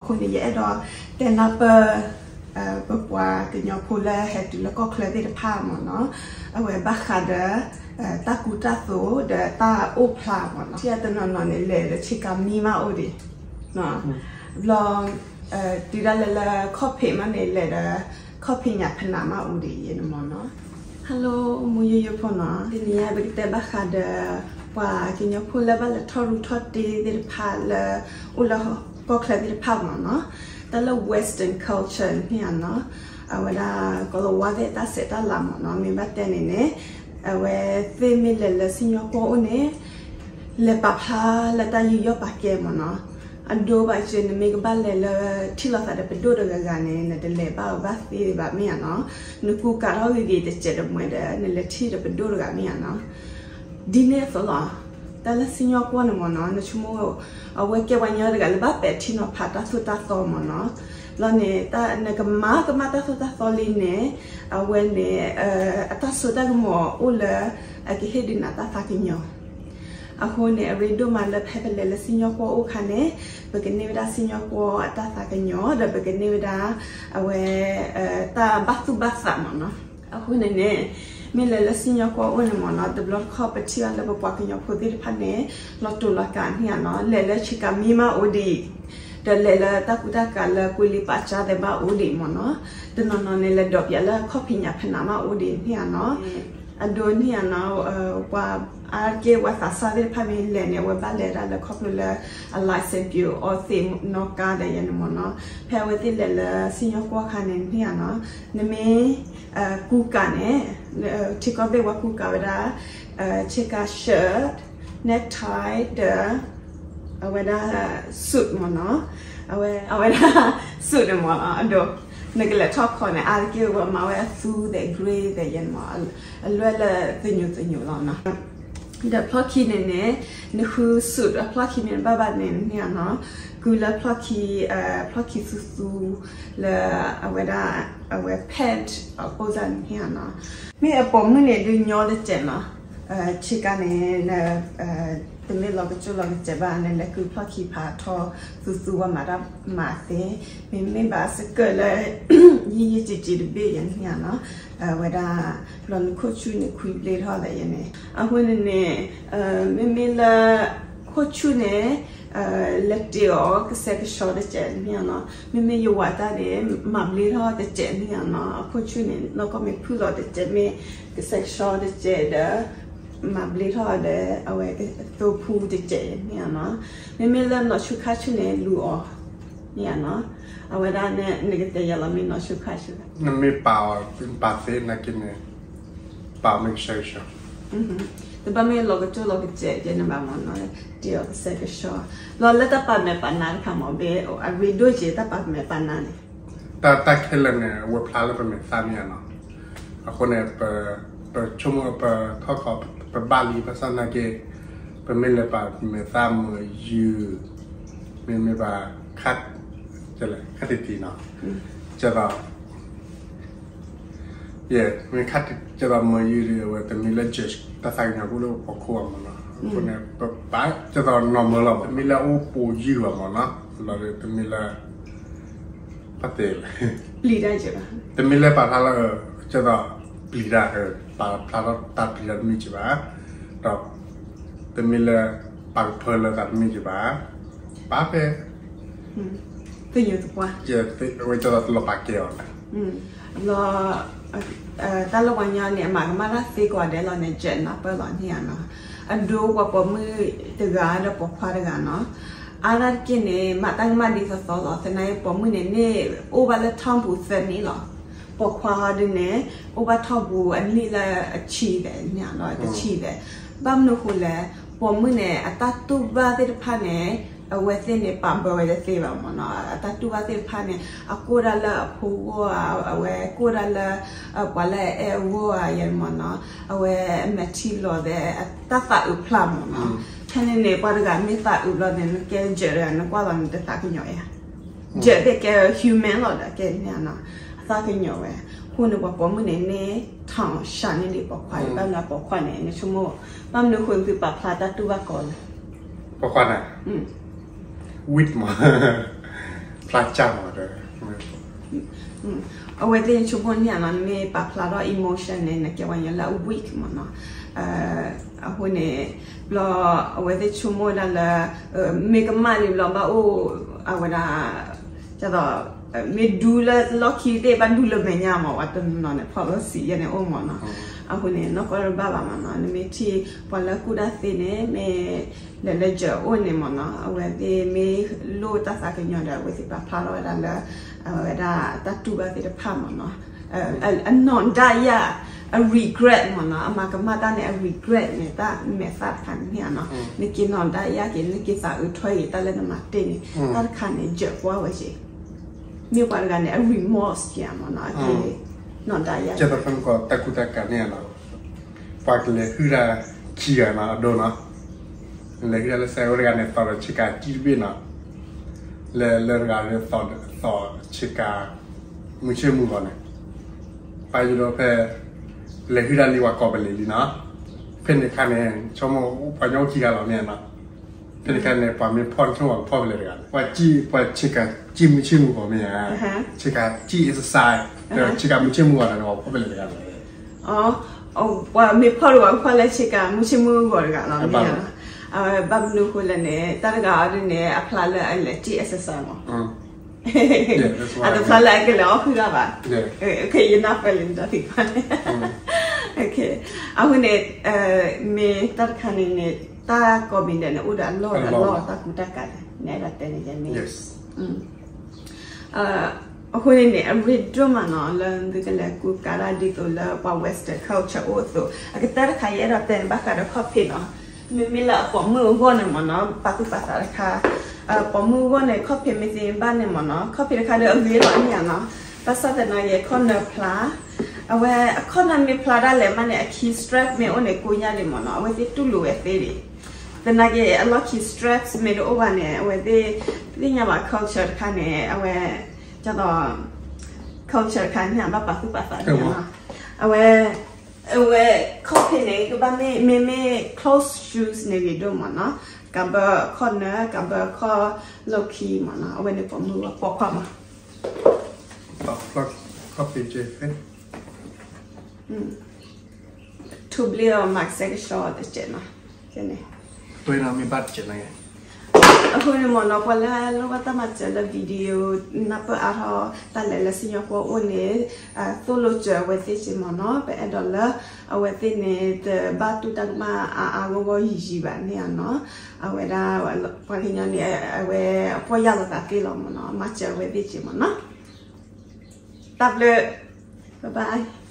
အဃိန့ၣ် ယအဲၣ်ဒိးတဲနၢ်ပၢၢ် ပပှၤကညီဖိလၢဟဲတုၤလၢကီၢ်ချၢသ့ၣ်တဖၣ်မ့ၢ်နီၤ, အဝဲဘၣ်ဃးဒီး တၢ်ကူတၢ်သိးဒီးတၢ်အိၣ်ဖျါမ့ၢ်နီၤ, ထံၣ်တနီၤနီၤန့ၣ် လဲၤဒီးဆ့ကၤမံမးအိၣ်ဒံး, ဘျီ တုၤဒၣ်လဲာ်လၢခီၣ်ဖံးမးန့ၣ် လဲၤဒီး ခီၣ်ဖံးညၣ်ဖနးမးအိၣ်ဒံးယဲန့ၣ်မ့ၢ်နီၤ. Hello မိၢ်ယိယိဖိနီၤ, တနံၤအံၤပကတဲဘၣ်ဃးဒီး ပှၤကညီဖိလၢဘၣ်လဲၤထီၣ်ရူထီၣ်တ့သ့ၣ်တဖၣ်လၢ အိၣ်လၢကီၢ်ချၢသ့ၣ်တဖၣ်မ့ၢ်နီၤ, တၢ်လၢ Western culture န့ၣ်နီၤ, အဝဲဒၣ် ကီၤလၤဝါသ့ၣ်တၢ်ဆဲးတၢ်လၤမ့ၢ်နီၤ, မ့ၢ်ဘၣ်တဲန့ၣ်န့ၣ် အဝဲသ့ၣ်မ့ၢ်လဲၤလၢစံၣ်ညီၣ်ကွီၢ်အိၣ်န့ၣ် လဲၤပာ်ဖျါလၢတၢ်ယူးယီၣ်ပာ်ကဲမ့ၢ်နီၤ, အဒိဘၣ်က့ နမ့ၢ်ကဘၣ်လဲၤလၢထံၣ်လိာ်သးဒီးပဒိၣ်တဂၤဂၤန့ၣ် နတလဲၤဘၣ်အီၤဘၣ်သ့ဘၣ်မ့ၢ်ဧါနီၤ, နကူကၤထီၣ်ဂ့ၤဂ့ၤတစဲးတမှဲဒီး နလဲၤထံၣ်ဒီးပဒိၣ်တဂၤမ့ၢ်ဧါနီၤ. ဒ်န့ၣ်အသိးလီၤ, တၢ်လၢစံၣ်ညီၣ်ကွီၢ်န့ၣ်မ့ၢ်နီၤ နဆိကမိၣ် အဝဲကဲပှၤကညီတဂၤလၢဘၣ်ပဲာ်ထံနီၤဖးတၢ်သိၣ်တၢ်သီမ့ၢ်နီၤ, ဘျီန့ၣ် နကမၤကမၣ်တၢ်သိၣ်တၢ်သီလံန့ၣ် အဝဲန့ၣ် အတၢ်စိတၢ်ကမီၤအိၣ်လၢ အကဟ့ၣ်ဒုးနၤတၢ်သးကညီၤ အဃိန့ၣ် အရ့ဒိၣ်မးလၢဖဲပလဲၤလၢစံၣ်ညီၣ်ကွီၢ်အိၣ်ခါန့ၣ် ပကန့ၢ်ဝဲဒၣ်စံၣ်ညီၣ်ကွီၢ်အတၢ်သးကညီၤ ဒီးပကန့ၢ်ဝဲဒၣ် အဝဲ တၢ်ဘၣ်သူၣ်ဘၣ်သးမ့ၢ်နီၤ. အဃိန့ၣ်န့ၣ် မ့ၢ်လဲၤလၢစံၣ်ညီၣ်ကွီၢ်အိၣ်န့ၣ်မ့ၢ်နီၤ တဘျီတခီၣ်ပထံၣ်ဘၣ်လၢပပှၤကညီဖိသ့ၣ်တဖၣ်န့ၣ် လီၤတိာ်လီၤကးန့ၣ်ဧါနီၤ လဲၤလၢဆ့ကၤမံမးအိၣ်ဒံး ဒီးလဲၤလၢတၢ်ကူတၢ်ကၤလၢကွ့လံပာ်ကၠါသဲးဘၣ်အိၣ်ဒံးမ့ၢ်နီၤ. တနီၤနီၤန့ၣ် လဲၤဒိးပၠးလၢခီၣ်ဖံးညၣ်ဖနးမးအိၣ်ဒံးန့ၣ်ဧါနီၤ. အဒိန့ၣ်ဧါနီၤ ပှၤအါတက့ၢ်ပှၤသးစၢ်သ့ၣ်တဖၣ်မ့ၢ်လဲၤန့ၣ် အဝဲဘၣ်လဲၤဒၣ်လၢခီဖျိလၢအ license ပၠိအီသံးနီၣ်ကါဒီးယဲန့ၣ်မ့ၢ်နီၤ. ဖဲအဝဲသ့ၣ်လဲၤလၢစံၣ်ညီၣ်ကွီၢ်ခါန့ၣ်န့ၣ်ဧါနီၤ နမ့ၢ် ကူကၤန့ၣ် ထံကီၢ်ဘ့ၣ်ဝဲကူကၤဝဲဒၣ် ဆ့ကၤ shirt, necktie ဒီး အဝဲဒၣ် suit မ့ၢ်နီၤ. အဝဲ အဝဲဒၣ် suit န့ၣ်မ့ၢ်နီၤ အဒိ နကလဲၤထီၣ်ခီန့ၣ် အါတက့ၢ်ဝဲမၤဝဲအသူသဲး gray သဲးယဲန့ၣ်မ့ၢ် အလွဲၢ်လၢသညိးသညိးလီၤနီၤ. ဒီးဖျီၣ်ခံန့ၣ်န့ၣ် နဃု suit အဖျီၣ်ခံမ့ၢ်ဘၣ်ဘၣ်န့ၣ်န့ၣ်ဧါနီၤ ကုလၢဖျီၣ်ခံ ဖျီၣ်ခံသူသူ လၢအဝဲဒၣ် အဝဲ pant အကိၣ်စၢ်န့ၣ်ဧါနီၤ. မ့ၢ်အပိာ်မုၣ်န့ၣ်ဒုးညီတစဲးနီၤ. ဆ့ကၤန့ၣ် တမ့ၢ်လီၤကစိၣ်လီၤကစဲးဘၣ် နလဲၤကုဖျီၣ်ခံဖးထီသူသူဝဲမၤတၢ်မၤသ့, မ့မ့ၢ်ဘၣ်စကၢးလၢ ယံာ်ယံာ်ကံကံတဘ့ၣ်ယဲန့ၣ်ဧါနီၤ. အဝဲဒၣ် ဘျီနခိၣ်ဆူၣ်န့ၣ်ခွံဘျ့ထီၣ်သးယဲန့ၣ် အဃိန့ၣ်န့ၣ် မ့မ့ၢ်လၢ ခိၣ်ဆူၣ်န့ၣ် လဲၤတ့ၢ်အီၤကစဲးကဆှီတစဲးန့ၣ်ဧါနီၤ. မ့မ့ၢ်ယဝၤတၢ်န့ၣ် မၤဘျ့ထီၣ်တစဲးန့ၣ်ဧါနီၤ. အခိၣ်ဆူၣ်န့ၣ် နီၢ်ကီၢ်မ့ၢ်ဖုၣ်လီၤတစဲး မ့ၢ်ကစဲးကဆှီတစဲးဒီး မၤဘျ့ထီၣ်ဒီး အဝဲသိဖူတစဲးန့ၣ်ဧါနီၤ. မ့မ့ၢ်လၢနီၢ်ဆူၣ်ခါဆူၣ်န့ၣ် လူၤအီၤ န့ၣ်ဧါနီၤ. အဝဲဒၣ်န့ၣ် နကတဲယၤလီၤ မ့ၢ်နီၢ်ဆူၣ်ခါဆူၣ် နမ့ၢ်ပာ်အီၤ ပာ်သ့နာ်က့န့ၣ် ပာ်မ့ၢ်ကစဲးကဆှီ တဘၣ်မ့ၢ်လီၤကစိၣ်လီၤကစဲးကဲန့ၣ်ဘၣ်မ့ၢ်နီၤ, တ့ၢ်အီၤကစဲးကဆှီ. လီၤလၢတၢ်ပာ်မဲာ်ပာ်နါတခါမ့ၢ်ဘၣ် အရ့ဒိၣ်က့ၤတၢ်ပာ်မဲာ်ပာ်နါန့ၣ် တၢ်ခဲလၢာ်န့ၣ် အဝဲဖျါလၢပမဲာ်သၣ်န့ၣ်ဧါနီၤ. အဃိန့ၣ် ပဆိကမိၣ်ပထီၣ်ခီ ပဘၣ်လံဘၣ်ဆၣ်နာ်က့ ပမ့ၢ်လဲၤပာ်မဲာ်သၣ်မုာ်ယုာ် မ့မ့ၢ်ဘၣ် ခါ ခါတံၢ်တံၢ်နီၤ ကဲသိး ယဲ မ့ၢ်ခါတံၢ်ကဲသိးမုာ်ယုာ်ဒီး အဝဲတမ့ၢ်လၢ judge တၢ်သးကညီၤကအိၣ်လၢပဖီခိၣ်ဘၣ်မ့ၢ်နီၤ. အဃိန့ၣ် ပပာ်ကဲသိး normal လီၤ တမ့ၢ်လၢအအိၣ်ပိာ်ယုာ်ဘၣ်မ့ၢ်နီၤ. လီၤဒီးတမ့ၢ်လၢ ပှၤတဲ ပျံၤတၢ်ယဲဘၣ် တမ့ၢ်လၢပာ်ဖျါလၢ ကဲသိးပျံၤတၢ် ပာ်ဖျါထီၣ်တၢ်ပျံၤတၢ်တမ့ၢ်က့ၤဘၣ်, ဒီး တမ့ၢ်လၢ ပာ်ကဖၢလၢသးတမ့ၢ်က့ၤဘၣ်, ပာ်ဖဲ သညိးသပှၢ် အဝဲကဲသိးတလီၤပာ်ကဲအီၤန့ၣ် လီၤ တၢ်လၢပှၤကညီန့ၣ် အမၤကမၣ်တၢ်သ့ကိးဂၤဒဲးလီၤန့ၣ် ကဲနၢ်ပၢၢ်လီၤန့ၣ်ဧါနီၤ. အဒိပှၤပိာ်မုၣ်တဂၤဒီးပိာ်ခွါတဂၤနီၤ, အါဒၣ်တက့ၢ်န့ၣ် မၤတၢ်ကမၣ်ဒ်သိးသိးလီၤ. သနာ်က့ပိာ်မုၣ်န့ၣ် န့ၢ်အိၣ်ဘၣ်လၢထီၣ်ပူၤသၢနံၣ်လီၤ. ပိာ်ခွါဟီဒုန့ၣ် အိၣ်ဘၣ်ထီၣ်ပူၤအနံၣ်လၢအဆံသဲးန့ၣ်လီၤ တဆံသဲး. ဘၣ်မနုၤဃိလဲၣ် ပိာ်မုၣ်န့ၣ် အတၢ်တူၢ်ဘၣ်သ့ၣ်တဖၣ်န့ၣ် အဝဲသ့ၣ်န့ၣ် ပာ်ဘၢဝဲတသ့ဘၣ်မ့ၢ်နီၤ. အတၢ်တူၢ်ဘၣ်သ့ၣ်တဖၣ်န့ၣ် အကိၢ်ဒၣ်လၢအဖိဂီၢ်ဧါ, အဝဲကိၢ်ဒၣ်လၢ ပှၤလၢအအဲၣ်အဂီၢ်ဧါ ယဲမ့ၢ်နီၤ. အဝဲအမဲာ်ထံလီၤသဲး အတၢ်သးအုးဖျါမ့ၢ်နီၤ. ဖဲန့ၣ်န့ၣ် ပှၤတဂၤမ့ၢ်သးအုးဘျီန့ၣ် နကဲယဲၢ်တဂၤ နကွၢ်လီၤန့ၣ် တသးကညီၤဧါ. ယဲၢ်သ့ၣ်ကဲ human လီၤဒီး ကဲန့ၣ်နီၤ အသးကညီၤဝဲ. အဃိန့ၣ် ပှၤပိာ်မုၣ်န့ၣ် န့ၢ်ထီၣ်စှၤန့ၢ်ဒံးပိာ်ခွါအံၤ ဘၣ်မနုၤပိာ်ခွါန့ၣ် နဆိကမိၣ် ဘၣ်မနုၤဃိသုပာ်ဖျါတၢ်တူၢ်ဘၣ်ကီးလဲၣ်. ပိာ်ခွါန့ၣ် ဝံၣ်မး ဖျါကၢ်မးဒီး အဝဲသ့ၣ်ဆိကမိၣ်န့ၣ်နီၤ နမ့ၢ်ပာ်ဖျါထီၣ် emotion န့ၣ် နကဲဝဲညါလၢအ weak မးနီၤ. အဃိန့ၣ် ဘျီအဝဲသ့ၣ်ဆိကမိၣ်ဝဲဒၣ်လၢ မ့ၢ်ကမၣ်န့ၣ်ဘျီဘၣ်အိၣ် အဝဲဒၣ် ဒ်သိး မ့ၢ်ဒူလၢလီၢ်ခံသ့ၣ် ဘၣ်ဒူလၢမဲာ်ညါမး ပှၤတနီၤနီၤန့ၣ် policy ယဲန့ၣ်အိၣ်မးနီၤ. အဃိန့ၣ် နီၢ်ကီၢ်တဘၣ်ဘၣ်မးနီၤ နမ့ၢ်ထံၣ်ပှၤလၢကူၣ်တၢ်သ့န့ၣ် မ့ၢ်လဲၤလၢယၢၤအိၣ်န့ၣ်မးနီၤ အဝဲသ့ၣ်မ့ၢ်လိၣ်တၢ်သးကညီၤဒီး အဝဲသ့ၣ်ပာ်ဖျါထီၣ်ဝဲဒၣ်လၢ အဝဲဒၣ်တၢ်တူၢ်ဘၣ်သ့ၣ်တဖၣ်မးနီၤ အနီၢ်ဒါယၣ် အ regret မးနီၤ အမၤကမၣ်တၢ်န့ၣ် အ regret န့ၣ် တၢ်မဲာ်သၣ်တခါန့ၣ်နီၤ နက့ၤနီၢ်ဒါယၣ်က့ၤ နက့ၤသးအုးထွဲက့ၤ တၢ်လၢနမၤတ့ၢ်န့ၣ် တၢ်တခါန့ၣ် ယၢၤကွၢ်ဝဲက့ၤ မ့ၢ်ပှၤတဂၤန့ၣ် အ remorse က့ၤမးနီၤ အက့ၤ နီၢ်ဒါယၣ် ကဲသိးဖဲမုၢ်ကီၢ်တၢ်ကူတၢ်ကၤန့ၣ်နီၤ ပှၤကလဲၤဟုၣ်တၢ်ခံဂၤနီၤ အဒိနီၤ လဲၤဟုၣ်တၢ်လၢစဲးအိၣ်တဂၤန့ၣ် သီဒီးဆ့ကၤကံၣ်တဘ့ၣ်နီၤ လဲၤလၢတဂၤန့ၣ် သီဆ့ကၤ မုၢ်ဆ့ၣ်မုၢ်ဂီၤန့ၣ် ပာ်ယိၣ်ဒီးဖဲ လဲၤဟုၣ်တၢ်လံပှၤကိးပလံၤလံနီၤ ဖဲန့ၣ်အခါန့ၣ် ဆိကမိၣ်ပှၤညီအိၣ်ခံဂၤလီၤမ့ၢ်နီၤ ဖဲန့ၣ်အခါန့ၣ် ပှၤမ့ၢ်ဖီၣ်ဆိကမိၣ်ပှၤဖီၣ်ဖဲလဲၣ်တဂၤလဲၣ် ပှၤကံၣ် ပှၤဆ့ကၤကံၣ်မုၢ်ဆ့ၣ်မုၢ်ဂီၤမ့ၢ်ဧါ ဆ့ကၤကံၣ် exercise ဒီးဆ့ကၤမုၢ်ဆ့ၣ်မုၢ်ဂီၤန့ၣ်ဒီးပှၤဖီၣ်ဖဲလဲၣ်တဂၤလဲၣ် ပှၤမ့ၢ်ဖီၣ်ဒီးပှၤဖီၣ်လၢဆ့ကၤမုၢ်ဆ့ၣ်မုၢ်ဂီၤတဂၤလီၤမ့ၢ်ဧါ ဘၣ်မနုၤအဃိလဲၣ်န့ၣ် တၢ်တဂၤအီၤဒ်န့ၣ် အဖျါလၢအလဲၤကံၣ် exercise မး အတဖျါလၢအကလဲၤအီၣ်ဟုၣ်တၢ်ဘၣ် ယနၢ်ပၢၢ်လံတၢ်သံကွၢ်န့ၣ် အဃိန့ၣ် မ့ၢ်တၢ်တခါန့ၣ်န့ၣ် တၢ်ကိးမံၤဒဲးန့ၣ် အိၣ်ဒီးအလီၢ်ဒီးအလီၢ်တၢ်ကူတၢ်ကၤန့ၣ် နအဲၣ်ဒိးတဲန့ၣ်ယဲမ့ၢ် အဃိန့ၣ်န့ၣ် အရ့ဒိၣ်မးနီၤ လၢနသုကလဲၤကူကၤတၢ်ဒ်သိးလၢပှၤ western culture အိၣ်အသိး အကတၢၢ်တခါယအဲၣ်ဒိးတဲန့ၣ် ဘၣ်ဃးဒီးခီၣ်ဖံးနီၤ မ့မ့ၢ်လၢအပိာ်မုၣ်အဂီၢ်န့ၣ်မးနီၤ ပာ်သူၣ်ပာ်သးတခါ ပိာ်မုၣ်အဂီၢ်န့ၣ် ခီၣ်ဖံးမ့ၢ်သ့ဘၣ်န့ၣ်မးနီၤ ခီၣ်ဖံးတခါဒီးအဂ့ၤလီၤန့ၣ်နီၤ ဘၣ်ဆၣ်သနာ်က့ ခီၣ်နၢၤဖျါ အဝဲအခီၣ်နၢၤမ့ၢ်ဖျါဒၣ်လဲာ်မးန့ၣ် အခံ strap မ့ၢ်အိၣ်န့ၣ် ကိညၢ်ဒံးမးနီၤ အဝဲသ့ၣ်တူၢ်လိာ်ဝဲသ့ဒံး သနာ်က့ အလီၢ်ခံ strap မ့ၢ်တအိၣ်ဘၣ်န့ၣ် အဝဲသ့ၣ် သ့ၣ်ညါဘၣ် culture တခါန့ၣ် အဝဲ ဒ်သိး culture တခါန့ၣ် ဘၣ်ပာ်သူၣ်ပာ်သးန့ၣ်နီၤ အဝဲ အဝဲ ခီၣ်ဖံးန့ၣ် ကဘၣ်မ့ၢ် မ့မ့ၢ် closed shoes န့ၣ်ဂ့ၤဒိၣ်မးနီၤ ကးဘၢခီၣ်နၢၤ ကးဘၢခီၣ်လီၢ်ခံမးနီၤ အဝဲန့ၣ်ပိာ်မုၣ်အပိာ်ခွါမး ခီၣ်ဖံးကဲ ထူဘျ့အီၤမၤကဆှဲကဆှီတကဲးနီၤ ကဲန့ၣ် မ့ၢ်ဘၣ်တကဲးနီၤ အဃိန့ၣ်မ့ၢ်နီၤ ပှၤလၢအလိၣ်ဘၣ်တၢ်မၤစၢၤလၢ video နၢ်ပၢၢ်အါထီၣ် တၢ်လဲၤလၢစံၣ်ညီၣ်ကွီၢ်အိၣ်န့ၣ် သိၣ်လိစၢၤအဝဲသ့ၣ်က့မ့ၢ်နီၤ ပအဲၣ်ဒိးလၢ အဝဲသ့ၣ်န့ၣ် တဘၣ်တူၢ်တၢ်ကမၣ်အါအါဂီၢ်ဂီၢ်ယံၤယံၤဘၣ်န့ၣ်ဧါနီၤ အဝဲဒၣ် ပှၤကညီန့ၣ် အဝဲအပီၢ်ယၢ်လီၤသးသ့လီၤမ့ၢ်နီၤ မၤစၢၤအဝဲသ့ၣ်က့မ့ၢ်နီၤ တၢ်ဘျုး bye bye